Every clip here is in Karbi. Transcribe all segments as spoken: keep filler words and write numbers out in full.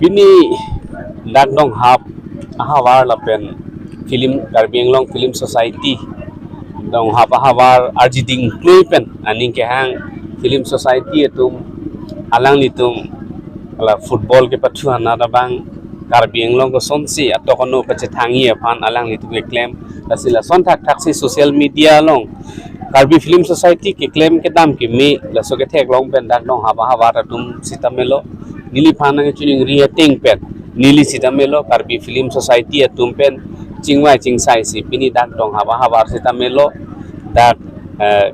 Pini dak Donghap ahavar lapen film, Karbi Anglong Film Society Donghap ahavar arjiding klui pen aning kehang film society atum alanglitum la football kepathu anat abang Karbi Anglong kosonsi atok ano pachethangji aphan alanglitum keklem. Lasi lason thakthaksi social media along Karbi Film Society keklem kedam keme laso ketheklong pen dak Donghap ahavar atum sitame lo, neliphan nangchiningri ateng pen neli sitame lo Karbi Film Society atum pen chingvai chingsaisi pini dak Donghap ahavar sitame lo dak, eh,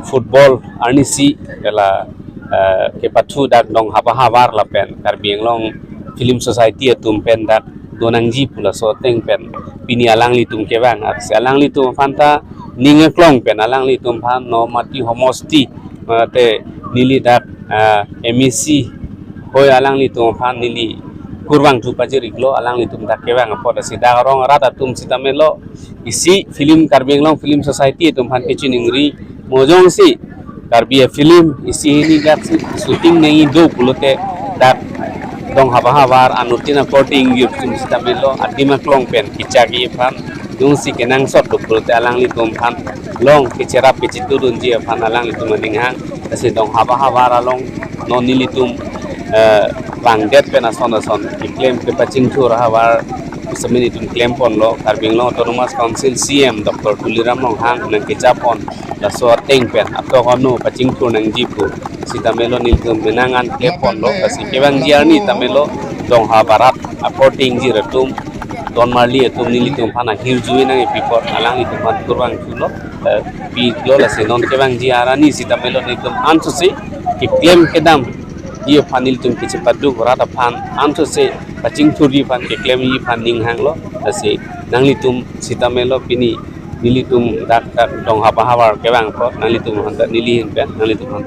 football arnisi la, eh, kepathu dak Donghap ahavar lapen Karbi Anglong Film Society atum pen dak donangji pu laso ateng pen pini alanglitum kevang. Arsi alanglitum aphan ta ning aklong pen alanglitum aphan non mati homosti mate neli dak, ah, M A C hoi alanglitum aphan neli kurvangthu pajir-iklo, alanglitum dak kevang apot. Lasi dak arong arat atum sitame lo isi film, Karbi Anglong Film Society atum aphan kechiningri mo jongsi Karbi a-film isi hini dak si shooting nangji do pulote dak Donghap ahavar anuttin akorte ingjir atum sitame lo adim aklong pen kechakji aphan jongsi kenangsot do pulote alanglitum aphan long kecherap kechitudunji aphan alanglitum aning hang. Lasi Donghap ahavar along non nelitum, eh, bangdet pen ason ason keklem kepachingthur ahavar sitame nelitum klem ponlo. Karbi Anglong Autonomous Council C M Doctor Tuliram Ronghang nangkechap pon laso ateng pen atok ano pachingthur nangji pu sitame lo nelitum menang an klem ponlo. Lasi kevangji arni tame lo Donghap arat akorte ingjir atum, don marli atum nelitum aphan ahirjuve nangkepi apot alanglitum aphan kurvangthu lo, eh, pilo. Lasi non kevangji arni sitame lo nelitum ansose keklem kedamji aphan nelitum kechepaduk rat aphan ansose pachingthurji aphan keklemji aphan ning hanglo. Lasi nanglitum sitame lo pini nelitum dak dak Donghap ahavar kevang apot nanglitum aphan ta neli ahin pen nanglitum aphan